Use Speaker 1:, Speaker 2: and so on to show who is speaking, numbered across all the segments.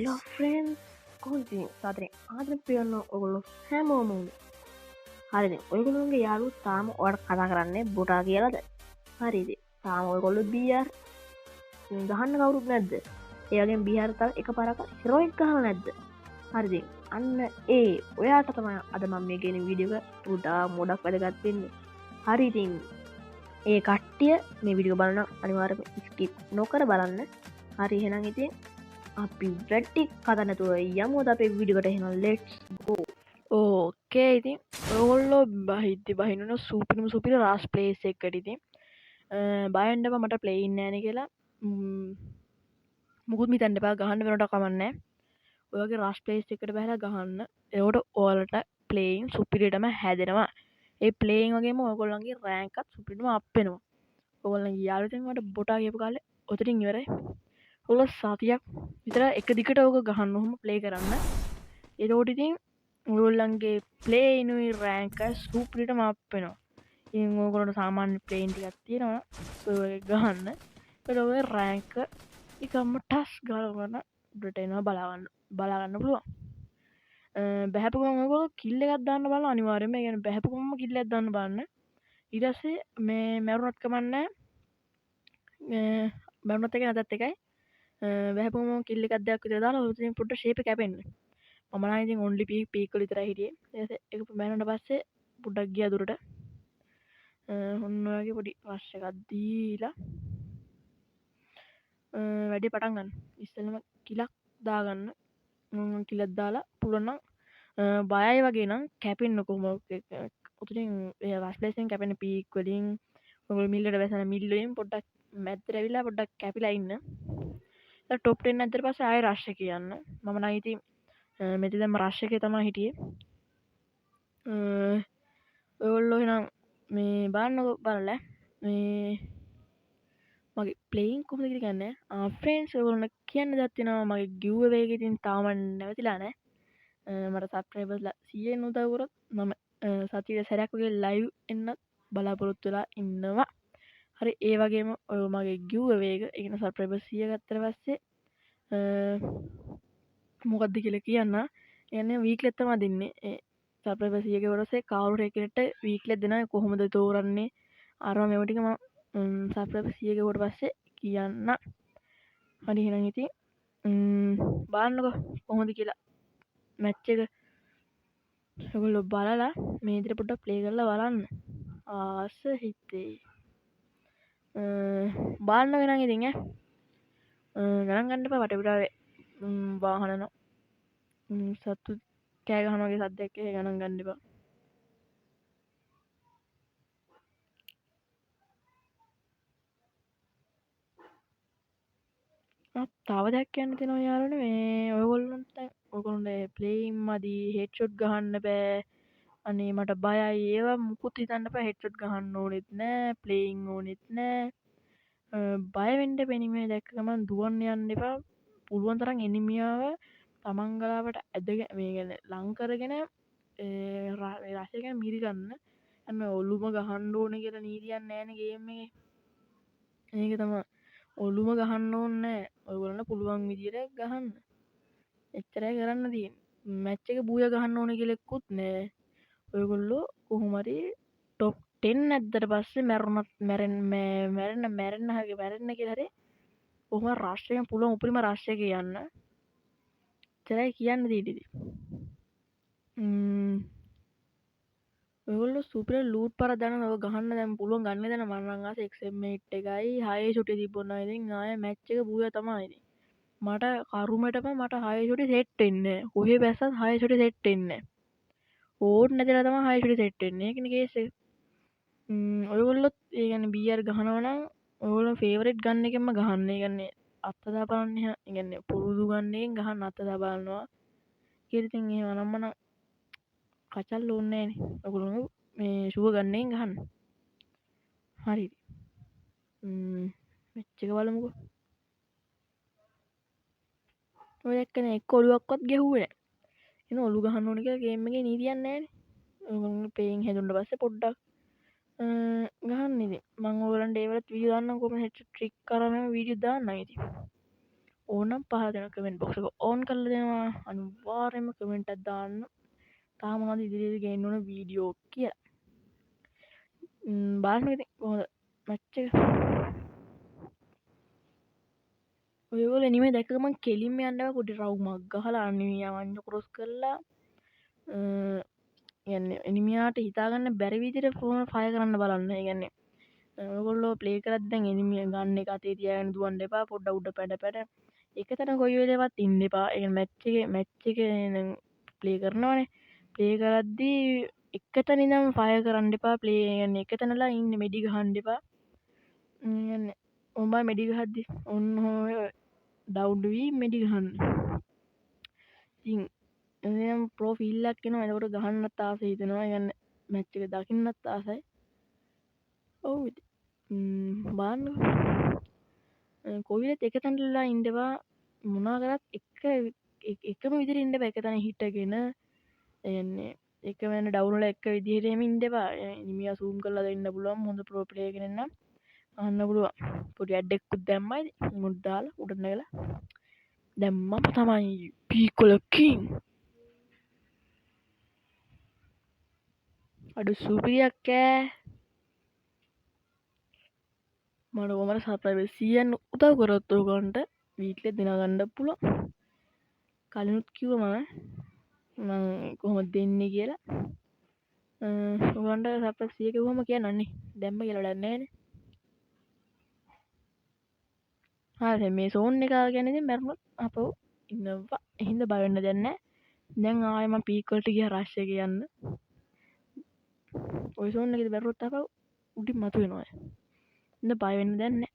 Speaker 1: යා ෆ්‍රෙන්ඩ්ස්, කොහොමද ඉතින් සාදරයෙන් ආදරෙන් පිළිගන්නවා ඔයගොල්ලෝ හැමෝම. හරි ඉතින් ඔයගොල්ලෝගේ යාළුවෝ තාම ඔයාලට කතා කරන්නේ බොටා කියලාද? හරි ඉතින් තාම ඔයගොල්ලෝ BR ගහන්න කවුරුත් නැද්ද? ඒ වගේම BR තව එකපාරක් හෙරොයික් ගහලා නැද්ද? හරි ඉතින් අන්න ඒ ඔයාට තමයි අද මම මේ ගෙන වීඩියෝ එක ගොඩාක් මොඩක් වැදගත් වෙන්නේ. හරි ඉතින් ඒ කට්ටිය මේ වීඩියෝ බලන අනිවාර්යයෙන්ම ස්කිප් නොකර බලන්න. හරි එහෙනම් ඉතින් අපි වැඩි කතා නැතුව යමු අද අපේ වීඩියෝ එකට. එහෙනම් let's go.
Speaker 2: ඕකේ ඉතින් ඔයගොල්ලෝ බහිද්දි බහින්න සුපිරිම සුපිරි රාස් ප්ලේස් එකකට ඉතින් බය වෙන්න එපා මට ප්ලේ ඉන්නේ නෑනේ කියලා. මුකුත් හිතන්න එපා, ගහන්න වෙනකොට කමක් නෑ. ඔය වගේ රාස් ප්ලේස් එකකට බහලා ගහන්න. එතකොට ඔයාලට ප්ලේයින් සුපිරියටම හැදෙනවා. ඒ ප්ලේයින් වගේම ඔයගොල්ලන්ගේ රෑන්ක් එකත් සුපිරියටම අප් වෙනවා. ඔයගොල්ලන්ගේ යාළුවෝ මට බොටා කියපු කාලේ ඔතනින් ඉවරයි. ඔයගොල්ලෝ සතියක් විතර එක දිගට ඕක ගහන්න ඔහොම ප්ලේ කරන්න. එතකොට ඉතින් ඔයගොල්ලන්ගේ ප්ලේයිනුයි රෑන්ක් එක සුපිරියටම අප් වෙනවා. ඉතින් ඔයගොල්ලන්ට සාමාන්‍ය ප්ලේයින් ටිකක් තියෙනවා. ඔය වගේ ගහන්න. එතකොට ඔය රෑන්ක් එකම ටස් ගාලා ගන්න උඩට එනවා බලා ගන්න පුළුවන්. බැහැපු ගමන් ඔයගොල්ලෝ කිල් එකක් දාන්න බලන්න අනිවාර්යයෙන්ම. ඒ කියන්නේ බැහැපු ගමන්ම කිල් එකක් දාන්න බලන්න. ඊට පස්සේ මේ මැරුණත් කමක් නෑ. මැරුණත් එකයි නැතත් එකයි. බැහැපු ගමන් කිල් එකක් දෙකක් විතර දාලා ඔය ඉතින් පොඩ්ඩක් ෂේප් එක කැපෙන්න. මම නම් ඉතින් ඔන්ලි පීක් වල විතරයි හිටියේ. ඊට පස්සේ ඒක මැරුණාට පස්සේ පොඩ්ඩක් ගියා දුරට. ඔන්න ඔය වගේ පොඩි රෂ් එකක් දීලා වැඩේ පටන් ගන්න. ඉස්සෙල්ලම කිලක් දාගන්න. කිලක් දාලා පුළුවන් නම් බයයි වගේ නම් කැපෙන්න කොහොම ඔතනින් ඒ රෂ් ප්ලේස් එකෙන් කැපෙන පීක් වලින් ඔයගොල්ලෝ මිල්ලට වැසෙන මිල් වලින් පොඩ්ඩක් මැද්දට ඇවිල්ලා පොඩ්ඩක් කැපිලා ඉන්න. ඊට ටොප් 10 නැද්දට පස්සේ ආයෙ රෂ් එක යන්න. මම නම් ඉතින් මෙතන දැන් රෂ් එකේ තමයි හිටියේ. ඔයගොල්ලෝ එහෙනම් මේ බලන්නකෝ බලලා මේ මගේ ප්ලේයින් කොහොමද කියලා කියන්නේ. ෆ්‍රෙන්ඩ්ස් ඔයගොල්ලන්ට කියන්න දෙයක් තියෙනවා. මගේ ගිව් අවේ එක ඉතින් තාම නැවතිලා නෑ. මට සබ්ස්ක්‍රයිබර්ස්ලා 100 උදව් කරොත් මම සතියේ සැරයක් වගේ ලයිව් එන්නත් බලාපොරොත්තු වෙලා ඉන්නවා. හරි ඒ වගේම ඔය මගේ ගිව් අවේ එක, ඒ කියන්නේ සබ්ස්ක්‍රයිබර් 100 ගත්තට පස්සේ මොකද්ද කියලා කියන්න. ඒ කියන්නේ වීක්ලි එක තමයි දෙන්නේ. ඒ සබ්ස්ක්‍රයිබර් 100 ගෙවුවට පස්සේ කවුරු හරි කෙනෙක්ට වීක්ලි එක දෙනවා. කොහොමද තෝරන්නේ? අරවා මේව ටික මම සබ්ස්ක්‍රයිබර් 100 ගෙවුවට පස්සේ කියන්න. හරි එහෙනම් ඉතින් බලන්නකෝ කොහොමද කියලා මැච් එක. ඔයගොල්ලෝ බලලා මේ විදිහට පොඩ්ඩක් ප්ලේ කරලා බලන්න. ආස හිතේ. බලන්න වෙනන් ඉතින් ඈ. ගණන් ගන්න එපා වටපිටාවේ වාහන යනවා. සත්තු කෑ ගහන වගේ සද්දයක් ඇහි ගණන් ගන්න එපා. තව දෙයක් කියන්න තියෙනවා යාළුවනේ. මේ ඔයගොල්ලන්ට ප්ලේයින් මදි, හෙඩ්ෂොට් ගහන්න බෑ, අනේ මට බයයි, ඒවා මුකුත් හිතන්න එපා. හෙඩ්ෂොට් ගහන්න ඕනෙත් නෑ, ප්ලේයින් ඕනෙත් නෑ. බය වෙන්න එපා. එනිමේ දැක්ක ගමන් දුවන්න යන්න එපා. පුළුවන් තරම් එනිමියාව තමන් ගාවට ඇදගෙන මේ කියන්නේ ලං කරගෙන මේ රසය ගැන මිරිකන්න. හැම ඔලුම ගහන්න ඕනේ කියලා නීතියක් නෑනේ ගේම් එකේ. ඒක තමයි. ඔලුම ගහන්න ඕනේ නෑ. ඔයගොල්ලන්ට පුළුවන් විදියට ගහන්න. එච්චරයි කරන්න තියෙන්නේ. මැච් එක බූය ගහන්න ඕනේ කියලා එක්කුත් නෑ. ඔයගොල්ලෝ කොහොම හරි ටොප් 10 නැද්දට පස්සේ මැරුණත් මැරෙන්න, මැරෙන්න හරි, මැරෙන්න කියලා හරි කොහොම රෂ් එකෙන් පුළුවන් උපරිම රෂ් එකේ යන්න. එච්චරයි කියන්න තියෙන්නේ ඉතින්. ඔයගොල්ලෝ සුපිරි ලූට් පාරක් දානවා. ඔය ගහන්න දැන් පුළුවන් ගන්න දැන මම නම් ආසේ XM8 එකයි 6 ෂොට් තිබ්බොත් නම් ඉතින් ආයෙ මැච් එක බූයා තමයි ඉතින්. මට කරුමටම මට 6 ෂොට් සෙට් වෙන්නේ නෑ. කොහේ බැස්සත් 6 ෂොට් සෙට් වෙන්නේ නෑ. ඕන් නැතිලා තමයි 6 ෂොට් සෙට් වෙන්නේ. ඒකනේ කේස් එක. ඔයගොල්ලොත් ඒ කියන්නේ BR ගහනවා නම් ඔයගොල්ලෝ ෆේවරිට් ගන් එකෙන්ම ගහන්න. ඒ කියන්නේ අත්හදා බලන්න එහා. ඒ කියන්නේ පුරුදු ගන් එකෙන් ගහන්න අත්හදා බලනවා. කියලා ඉතින් එහෙම නම් මනම් කචල් ඕනේ නෑනේ. ඔයගොල්ලෝ මේ ෂුවර් ගන් එකෙන් ගහන්න. හරි. මැච් එක බලමුකෝ. ඔය එක්කනේ එක්ක ඔලුවක්වත් ගැහුවේ නෑ. එහෙනම් ඔලු ගහන්න ඕනේ කියලා ගේම් එකේ නීතියක් නෑනේ. ඔයගොල්ලෝ පේන් හැදුනට පස්සේ පොඩ්ඩක් ගහන්න ඉතින්. මං ඔයගොල්ලන්ට ඒ වෙලත් වීඩියෝ දාන්නම් කොහොමද හෙඩ්ෂොට් ට්‍රික් කරා මම වීඩියෝ දාන්නම් ඉතින්. ඕනම් පහල දෙන කමෙන්ට් බොක්ස් එක ඕන් කරලා දෙනවා. අනිවාර්යයෙන්ම කමෙන්ට් එකක් දාන්න. තාම මොනවද ඉදිරියට ගේන්න ඕන වීඩියෝ කියලා. බලන්න ඉතින් කොහොමද මැච් එක. ඔයගොල්ලෝ එනිමේ දැක්ක ගමන් කෙලින්ම යන්න එපා. පොඩි රවුමක් ගහලා අනිමියා වංජු ක්‍රොස් කරලා කියන්නේ එනිමියාට හිතාගන්න බැරි විදිහට ෆෝන් ෆයර් කරන්න බලන්න. ඒ කියන්නේ ඔයගොල්ලෝ ප්ලේ කරද්දි දැන් එනිමියා ගන්න එක අතේ තියාගෙන දුවන්න එපා. පොඩ්ඩක් උඩ පැඩ පැඩ එක තැන කොයි වෙලේවත් ඉන්න එපා. ඒ කියන්නේ මැච් එකේ දැන් ප්ලේ කරනවනේ. ප්ලේ කරද්දි එක තැන ඉඳන් ෆයර් කරන්න එපා. ප්ලේ කියන්නේ එක තැනලා ඉන්න මෙඩි ගහන්න එපා. කියන්නේ උඹ මෙඩි ගහද්දි ඔන්න ඔහොම ඩවුන් වී මෙඩි ගහන්න. ඉතින් එහෙනම් ප්‍රෝ ෆීල් එකක් එනවා. එතකොට ගහන්නත් ආස හිතෙනවා. ඒ කියන්නේ මැච් එක දකින්නත් ආසයි. ඔව් ඉතින් බලන්නකෝ. කොයි වෙලෙත් එක තැනට වෙලා ඉන්න එපා. මොනවා කරත් එකම විදිහට ඉන්න එපා. එක තැන හිටගෙන ඒ කියන්නේ එක වෙන ඩවුන් වල එක විදිහට එහෙම ඉන්න එපා. එනිමියා සූම් කරලා දෙන්න පුළුවන්. හොඳ ප්‍රෝ ප්ලේයර් කෙනෙක් නම් අහන්න පුළුවන්. පොඩි ඇඩ් එකකුත් දැම්මයි ඉතින්. මුඩ් දාලා උඩට නැගලා දැන් මම තමයි පීකොල කිං. අඩු සුපිරියක් ඈ. මට කොහමද සබ්ස්ක්‍රයිබර් 100න් උදව් කරොත් ඔයගොල්ලන්ට වීක්ලි දිනා ගන්න පුළුවන්. කලිනුත් කිව්වා මම කොහොමද දෙන්නේ කියලා. ඔයගොල්ලන්ට සබ්ස්ක්‍රයිබ් 100 කිව්වම කියන්නන්නේ. දැම්ම කියලා වැඩක් නෑනේ. හරි මේ සෝන් එක ගැන ඉතින් මැරුණොත් අපෝ ඉන්නවා. එහෙනම් බය වෙන්න දෙයක් නෑ. දැන් ආයෙ මම පීක් වලට ගියා රෂ් එකේ යන්න. ඔය සෝන් එකේදී මැරුණොත් ආපහු උඩින් මතුවෙනවා. එහෙනම් බය වෙන්න දෙයක් නෑ.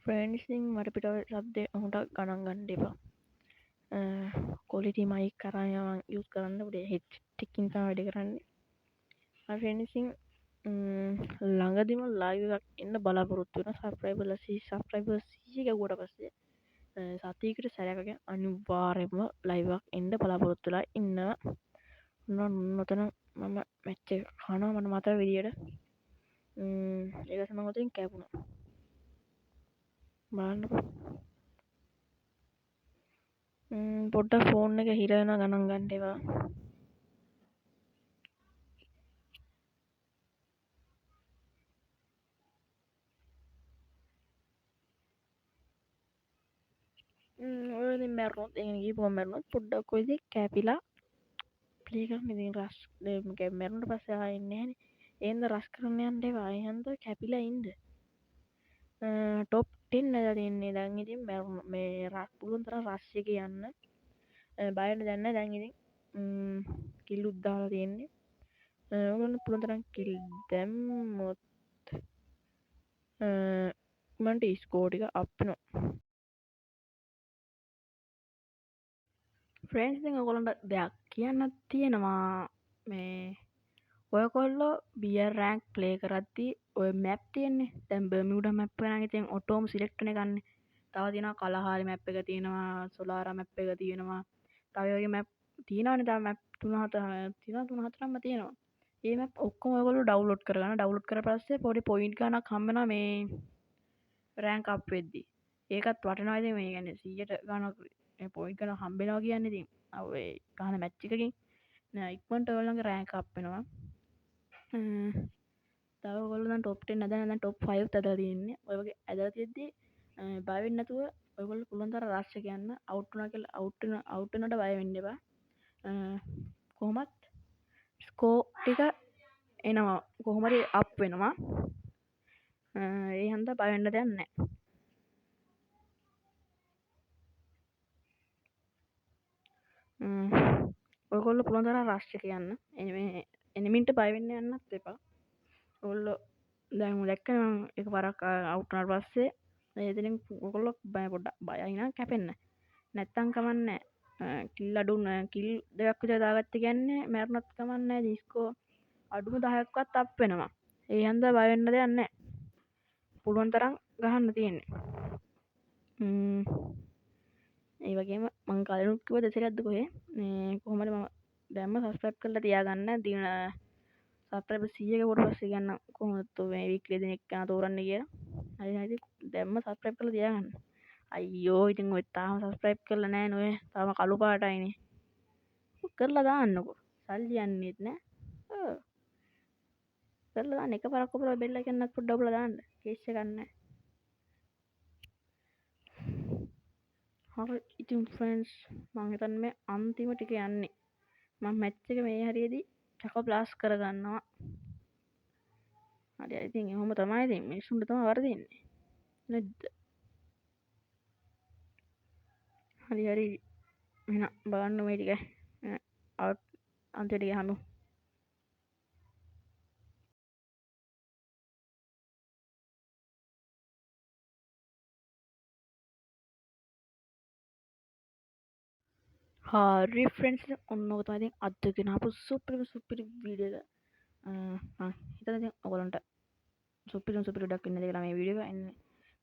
Speaker 2: ෆ්‍රෙන්ඩ්ස් ඉතින් මට පිටව ශබ්දේ හොඳ ගණන් ගන්න එපා. ක්වොලිටි මයික් අරන් මං යූස් කරන්න පොඩි හෙඩ්සෙට් එකකින් තමයි වැඩ කරන්නේ. හරි ෆ්‍රෙන්ඩ්ස් ඉතින් ළඟදිම ලයිව් එකක් එන්න බලාපොරොත්තු වෙනවා. සබ්ස්ක්‍රයිබර් 100 ගැහුවට පස්සේ සතියකට සැරයක් වගේ අනිවාර්යයෙන්ම ලයිව් එකක් එන්න බලාපොරොත්තු වෙලා ඉන්නවා. ඔන්න ඔතන මම මැච් එක කනවා මට මතක විදියට. ඊට පස්සේ මම ඔතනින් කැපුණා. බලන්නකෝ. පොඩ්ඩක් ෆෝන් එක හිර වෙනවා ගණන් ගන්න එපා. ඔය ඉතින් මැරුණොත්, ඒ කියන්නේ ගිහපුවම මැරුණොත් පොඩ්ඩක් ඔය ඉතින් කැපිලා ප්ලේ කරන්න ඉතින් රෂ් මැරුණට පස්සේ ආයෙ එන්නේ නැහනේ. ඒ හින්දා රෂ් කරන්න යන්න එපා. ඒ හින්දා කැපිලා ඉන්න. ටොප් 10 ඇදලා තියෙන්නේ. දැන් ඉතින් මේ පුළුවන් තරම් රෂ් එකේ යන්න. බය වෙන්න දෙයක් නැහැ. දැන් ඉතින් කිල්ලුත් දාලා තියෙන්නේ. ඔයගොල්ලෝ පුළුවන් තරම් කිල් දැම්මොත් මන්ට ස්කෝර් ටික අප් වෙනවා.
Speaker 1: ෆ්‍රෙන්ඩ්ස් ඉතින් ඔයගොල්ලන්ට දෙයක් කියන්නත් තියෙනවා. මේ ඔයගොල්ලෝ BR rank play කරද්දි ඔය මැප් තියෙන්නේ. දැන් බර්මියුඩා මැප් එක නම් ඉතින් ඔටෝම සිලෙක්ට් වෙන එකන්නේ. තව තියෙනවා කලහාරි මැප් එක තියෙනවා, සොලාරා මැප් එක තියෙනවා. තව ඒ වගේ මැප් තියෙනවනේ. තව මැප් තුන හතර තියෙනවා, තුන හතරක්ම තියෙනවා. මේ මැප් ඔක්කොම ඔයගොල්ලෝ ඩවුන්ලෝඩ් කරගන්න. ඩවුන්ලෝඩ් කරලා පස්සේ පොඩි පොයින්ට් ගණනක් හම්බ වෙනවා මේ රෑන්ක් අප් වෙද්දි. ඒකත් වටිනවා ඉතින්. මේ කියන්නේ 100ට ගණනක් මේ පොයින්ට් ගණන් හම්බ වෙනවා කියන්නේ ඉතින් ඔය ගහන මැච් එකකින් නෑ ඉක්මනට ඔයගොල්ලන්ගේ රෑන්ක් අප් වෙනවා. තව ඔයගොල්ලෝ දැන් ටොප් 10 ඇදලා දැන් ටොප් 5 ඇදලා තියෙන්නේ. ඔය වගේ ඇදලා තියෙද්දි බය වෙන්නේ නැතුව ඔයගොල්ලෝ පුළුවන් තරම් රෂ් එක යන්න. අවුට් වුණා කියලා අවුට් වෙනවට බය වෙන්න එපා.
Speaker 2: කොහොමත් ස්කෝර් ටික එනවා, කොහොම හරි අප් වෙනවා. ඒ හන්දා බය වෙන්න දෙයක් නෑ. ඔයගොල්ලෝ පුළුවන් තරම් රෂ් එක යන්න. මේ එනිමින්ට බය වෙන්න යන්නත් එපා. ඔයගොල්ලෝ දැන් දැක්කනේ මං එකපාරක් අවුට් වුණාට පස්සේ ඒ එතනින් ඔයගොල්ලෝ බය පොඩ්ඩක් බයයි නම් කැපෙන්න. නැත්තම් කමන්නේ නෑ. කිල් අඩු කිල් දෙකක් විතර දාගත්ත කියන්නේ මැරුණත් කමන්නේ නෑ. ස්කෝර් අඩුම 10ක්වත් අප් වෙනවා. ඒ හන්දා බය වෙන්න දෙයක් නෑ. පුළුවන් තරම් ගහන්න තියෙන්නේ. ඒ වගේම මං කලිනුත් කිව්වා දෙසරයක්ද කොහේ මේ කොහොම හරි මම දැන්ම සබ්ස්ක්‍රයිබ් කරලා තියාගන්න. දින සබ්ස්ක්‍රයිබර් 100 ක කොට පස්සේ කියන්න කොහොමද මේ වීක්ලි දෙන එක්කන තෝරන්නේ කියලා. හරි හරි දැන්ම සබ්ස්ක්‍රයිබ් කරලා තියාගන්න. අයියෝ ඉතින් ඔය තාම සබ්ස්ක්‍රයිබ් කරලා නෑ නේ ඔය. තාම කළු පාටයිනේ. කරලා දාන්නකෝ. සල්ලි යන්නේත් නෑ. ඔව්. කරලා දාන්න එකපාරක් ඔබලා බෙල් අයිකන් එකත් පොඩ්ඩක් ඔබලා දාන්න. කේස් එකක් නෑ. හරි ඉතින් ෆ්‍රෙන්ඩ්ස් මං හිතන්නේ මේ අන්තිම ටික යන්නේ. මං මැච් එක මේ හරියේදී චක බ්ලාස්ට් කරගන්නවා. හරි ඉතින් එහෙම තමයි ඉතින් මිනිස්සුන්ට තමයි වරදින්නේ. නේද? හරි හරි එහෙනම් බලන්න මේ ටික. අවුට් අන්තිම ටික ගහමු. හරි ෆ්‍රෙන්ඩ්ස් ඔන්න ඔක තමයි ඉතින් අද ගෙන ආපු සුපිරිම සුපිරි වීඩියෝ එක. මං හිතන්නේ ඉතින් ඔයගොල්ලන්ට සුපිරිම සුපිරි වැඩක් වෙන්න ඇති කියලා මේ වීඩියෝ එක. එන්නේ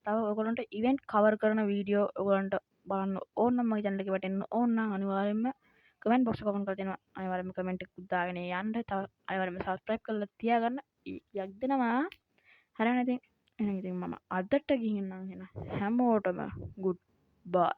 Speaker 2: තව ඔයගොල්ලන්ට ඉවෙන්ට් කවර් කරන වීඩියෝ ඔයගොල්ලන්ට බලන්න ඕන නම් මගේ චැනල් එකේ වැටෙන්න ඕන නම් අනිවාර්යයෙන්ම කමෙන්ට් බොක්ස් එක ඕපන් කරලා තියෙනවා. අනිවාර්යයෙන්ම කමෙන්ට් එකක් දාගෙන යන්න. තව අනිවාර්යයෙන්ම සබ්ස්ක්‍රයිබ් කරලා තියාගන්න. යක් දෙනවා. හරිනේ ඉතින්. එහෙනම් ඉතින් මම අදට ගිහින් නම් එහෙනම් හැමෝටම ගුඩ් බයි.